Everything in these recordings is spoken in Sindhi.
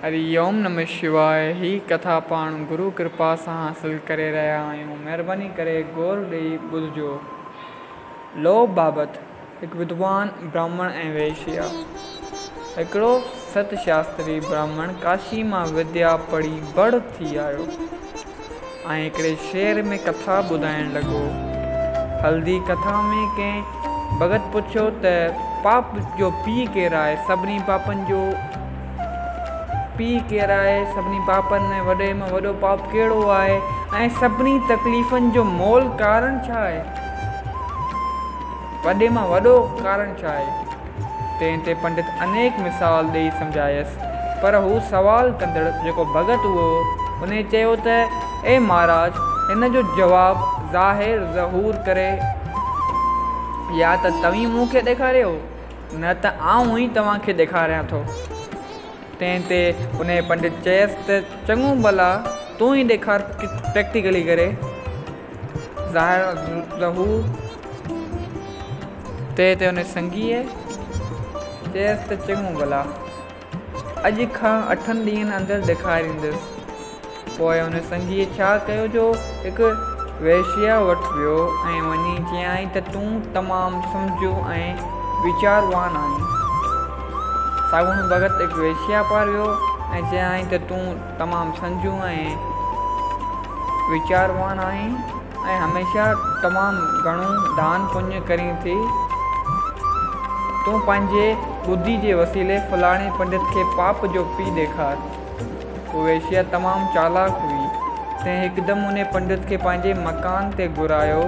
هري اوم نمه شواء هي ڪٿا پاڻ گرو ڪرپا سان حاصل ڪري رهيا آهيون مهرباني ڪري غور ڏئي ٻڌجو. لوڀ بابت هڪ ودوان براهمڻ ۽ وئشيا. هڪڙو ست شاستري براهمڻ ڪاشي مان وديا پڙهي بڙ ٿي آيو. ۽ هڪڙي شعر ۾ ڪٿا ٻڌائڻ لڳو. هلندي ڪٿا ۾ ڪنهن ڀڳت پڇيو ته پاپ جو پيء ڪير آهي؟ سڀني پاپن جو پيء ڪير آهي؟ سڀني پاپن ۾ وڏي ۾ وڏو پاپ ڪهڙو آهي؟ ۽ سڀني تڪليفن جو مول ڪارڻ ڇا آهي؟ وڏي مان وڏو ڪارڻ ڇا آهي؟ تنهن تي پنڊت انيڪ مثال ڏيئي سمجهايس، پر هو سوال ڪندڙ جيڪو ڀڳت هئو، انهي چيو ته اي مهاراج! هن جو جواب ظاهر ظهور ڪري يا ته توهين مون کي ڏيکاريو، نه ته آئون ئي توهان کي ڏيکاريان ٿو. تنهن تي انهيء پنڊت چيس ته چڱو ڀلا تون ئي ڏيکار پريڪٽيڪلي ڪري. ظاهر ظهور تنهن تي انهيء سنگيء چيس ته چڱو ڀلا اڄ کان اٺن ڏينهن اندر ڏيکاريندس. پوء ان سنگيء ڇا ڪيو جو هڪ وئشيا وٽ ويو ۽ وڃي چيائين ته تون تمام سمجهو ۽ ويچاروان آهين. ساڳوڻو ڀڳت هڪ وئشيا پار ويو ۽ چيائين ته تون تمام سمجهو ۽ ويچاروان آهين ۽ هميشه تمام گهڻو دان پڃ ڪرين ٿي. تون پنهنجي ٻڌي جي وسيلي فلاڻي پنڊت کي پاپ جو پيء ڏيکار. هوء وئشيا تمام چالاڪ هئي، تنهن هڪدم انهي پنڊت کي پنهنجي مڪان تي گهرايو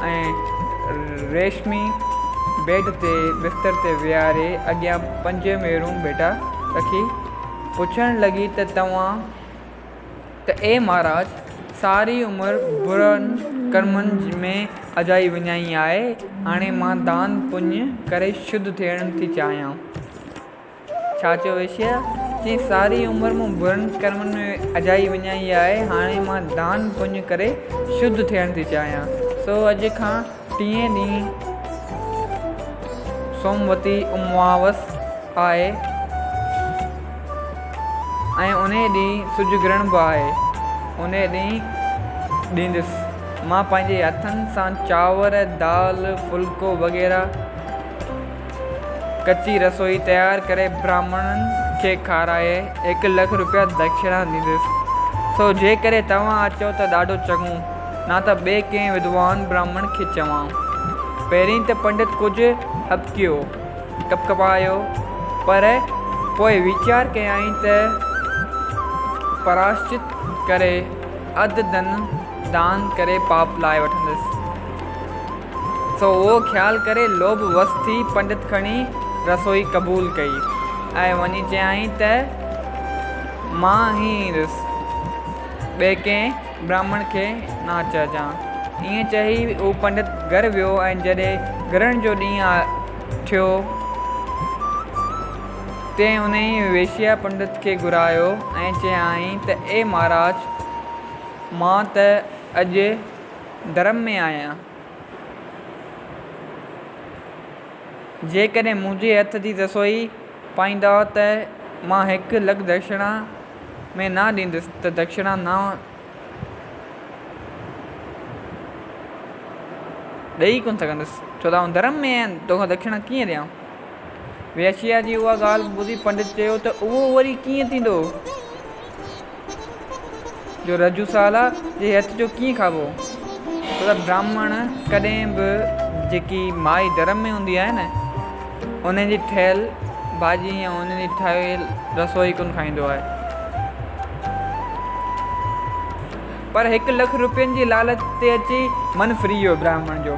۽ ريشمي بيڊ تي بستر تي ويهاري اڳيان پنج ميرون ڀيٽا رکي پڇڻ لڳي ته توهان ته اي مهاراج! ساري عمر برن ڪرمن ۾ اجائي وڃائي آهي، هاڻي مان دان پڃ ڪري شڌ ٿيڻ ٿي چاهيان. ڇا چيو وئشيا؟ چيائين، ساري عمر مون برن ڪرمن ۾ اجائي وڃائي آهي، هاڻي مان دان پڃ ڪري شڌ ٿيڻ ٿي چاهيان. سو اڄ کان ٽئين ڏينهن سوموتي اماوس آهي ۽ انهيء ڏينهن سج گرهڻ به آهي، انهيء ڏينهن ڏيندس. مان پنهنجي هٿن سان چانور، دال، ڦلڪو وغيره. ڪچي رسوئي تيار ڪري براهمڻن کي کارائي هڪ لک روپيا دکشڻا ڏيندس. سو جيڪڏهن توهان اچو ته ڏاڍو چڱو، نه ته ٻئي ڪنهن ودوان براهمڻ کي چوان. پهرين ته پنڊت ڪجهه هٻڪيو، ڪپڪپايو، پر پوء ويچار ڪيائين ته پراشچت ڪري اڌ ڌن دان ڪري پاپ لاهي وٺندس. سو اهو خيال ڪري لوڀ وس ٿي پنڊت کڻي رسوئي قبول ڪئي ۽ وڃي چيائين ته مان ئي ايندس، ٻئي ڪنهن براهمڻ کي نه چئجان. ائين چئي هو پنڊت گهر ويو ۽ جڏهن گرهڻ جو ڏينهن ٿيو تنهن انهيء وئشيا پنڊت کي گهرايو ۽ چيائين ته اي مهاراج! مان ته اڄ ڌرم ۾ آهيان. جيڪڏهن منهنجي هٿ جي رسوئي پائيندؤ ته مان هڪ لک دکشڻا ۾ نه ڏيندس ته دکشڻا نه ڏئي ڪونه سگهندس، ڇو ته آئون ڌرم ۾ آهيان، توکان دکشڻا ڪيئن ڏيان؟ وئشيا جي اها ڳالهه ٻڌي پنڊت چيو ته اهو وري ڪيئن ٿيندو؟ جو رجوسالا جي هٿ جو ڪيئن کاٻو؟ ڇو ته براهمڻ ڪڏهن به جيڪي مائي در ۾ هوندي آهي نه ان جي ٺهيل ڀاڄي يا ان جي ٺهيل رسوئي ڪونه کائيندو آهي. پر هڪ لک روپين جي لالچ تي اچي من ڦري ويو براهمڻ جو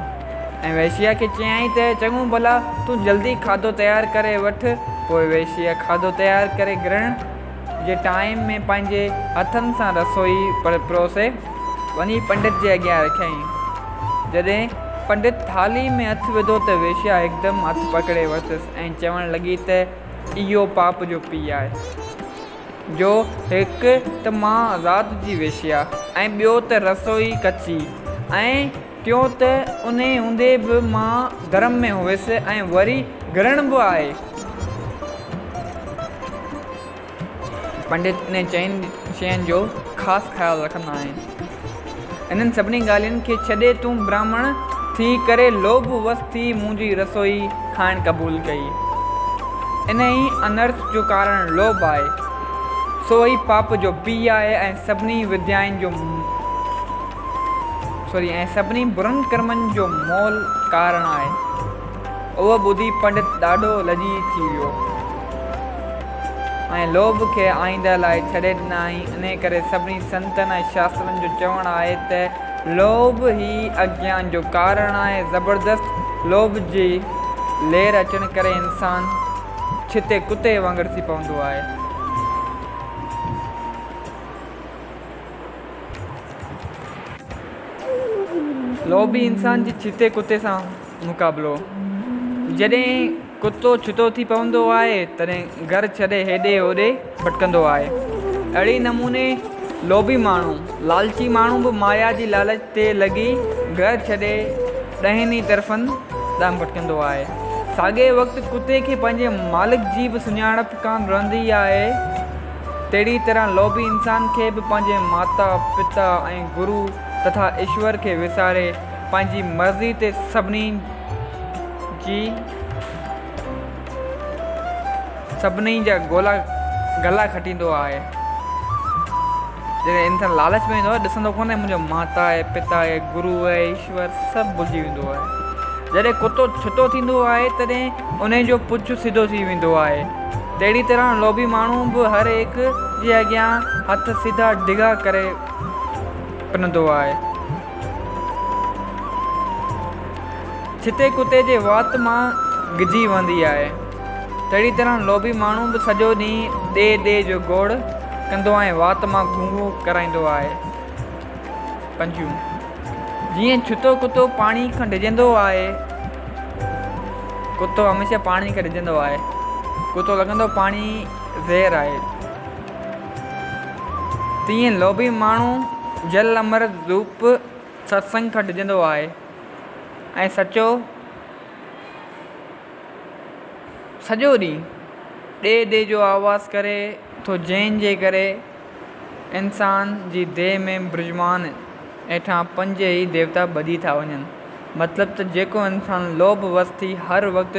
۽ وئشيا کي چيائين ته چڱو ڀلا تون جلدي کاڌو تيار ڪري وٺ. پوء وئشيا کاڌو تيار ڪري گرهڻ جي ٽائيم ۾ پنهنجي هٿن سان رسوئي پروسي وڃي پنڊت جي اڳيان رکيائين. جڏهن پنڊت ٿالهي ۾ هٿ وڌو ته وئشيا هڪدم هٿ پڪڙي ورتس ۽ چوڻ لڳي ته اهو پاپ جو پيء آهي، جو هڪ ته مان ذات جي وئشيا ۽ ٻيو ته رسوئي ڪچي ۽ ٽيون ته انهي هوندي به مان ڌرم ۾ هيس ۽ وري گرهڻ به آهي. پنڊت انهن چئن شين جو خاص خيال رکندا آهن. انهن سڀني ڳالهين کي ڇڏي تون براهمڻ ٿي ڪري لوڀ وس ٿي منهنجي رسوئي کائڻ قبول ڪئي. انهي انرٿ جو ڪارڻ لوڀ آهي. سو ئي پاپ جو پيء آهي ۽ سڀني وديائن جو سوري ۽ سڀني برن ڪرمن جو مول ڪارڻ آهي. اهو ٻڌي پنڊت ڏاڍو لڄي ٿي ويو ۽ لوڀ کي آئينده لاء ڇڏي ڏنائين. انهيء ڪري سڀني سنتن ۽ شاسترن جو چوڻ آهي ته لوڀ ئي اگيان جو ڪارڻ آهي. زبردست لوڀ جي لير اچڻ ڪري انسان ڇتي ڪتي وانگر ٿي پوندو آهي. لوڀي انسان جي ڇتي ڪتي سان مقابلو. جڏهن ڪتو ڇتو ٿي پوندو آهي، تڏهن گهر ڇڏي هيڏي هوڏي ڀٽڪندو آهي. اهڙي نموني لوڀي ماڻهو، لالچي ماڻهو به مايا جي لالچ تي لڳي گهر ڇڏي ڏهن ئي طرفن ڏانهن ڀٽڪندو آهي. ساڳئي وقت ڪتي کي پنهنجي مالڪ جي به سڃاڻپ ڪانه رهندي آهي. تهڙي طرح لوڀي انسان کي به پنهنجي ماتا، پتا ۽ گرو تٿا ايشور کي وساري پنهنجي مرضي تي سڀني جي سڀني جا گولا گلا کٽيندو آهي. جڏهن انسان لالچ ۾ ايندو آهي ڏسندو ڪونهي منهنجو ماتا آهي پتا آهي گرو آهي ايشور سڀ ڀلجي ويندو آهي. جڏهن ڪتو ڇتو ٿيندو آهي تڏهن انهي جو پڇ سڌو ٿي ويندو آهي. تهڙي طرح لوڀي ماڻهو به هر هڪ جي اڳيان هٿ سڌا ڊگها ڪري پنندو آهي. ڇتي ڪتي جي وات مان گجي وهندي آهي. تهڙي طرح لوڀي ماڻهو به سڄو ڏينهن ڏي ڏي جو گوڙ ڪندو ۽ وات مان گونگون ڪرائيندو آهي. پنجون، جيئن ڇتو ڪتو پاڻي کان ڊڄندو آهي. ڪتو هميشه پاڻي کان ڊڄندو آهي. ڪتو لڳندو پاڻي زهر آهي. تيئن لوڀي ماڻهو جل امرت روپ ستسنگ کان ڊڄندو آهي ۽ سچو سڄو ڏينهن ڏي ڏي جو آواز ڪري ٿو جنهن جي ڪري انسان جي ديهه ۾ برجمان هيٺان پنج ئي ديوتا ٻڌي ٿا وڃن. مطلب ته جيڪو انسان لوڀ وس ٿي هر وقت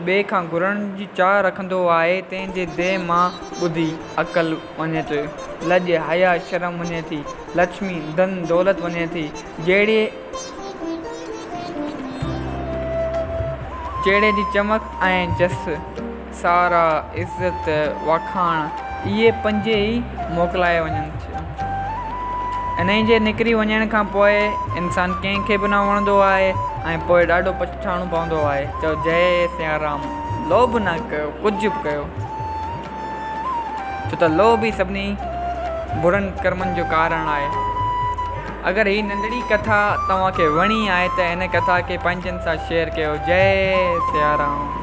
ٻئي کان گهرڻ جي چاهه رکندو آهي تنهن جي ديهه مان ٻڌي، عقل، وڃي ٿي، لڄ، حيا، شرم وڃي ٿي، لڇمي، ڌن دولت وڃي ٿي، جهڙي چهري جي چمڪ ۽ جس، ساراهه، عزت، واکاڻ، اهي پنج ئي موڪلائي وڃن ٿيون. انهيء جي نڪري وڃڻ کان پوء انسان ڪنهن کي به نه وڻندو آهي ۽ پوء ڏاڍو پڇتائڻو پوندو آهي. چئو جئي سيارام. لوڀ نه ڪيو، ڪجهه به ڪيو. ڇو ته لوڀ ئي سڀني برن ڪرمن جو ڪارڻ آهي. اگر هي ننڍڙي ڪٿا توهان کي وڻي آهي ته هن ڪٿا کي پنهنجن سان شيئر ڪيو. جئي سيارام.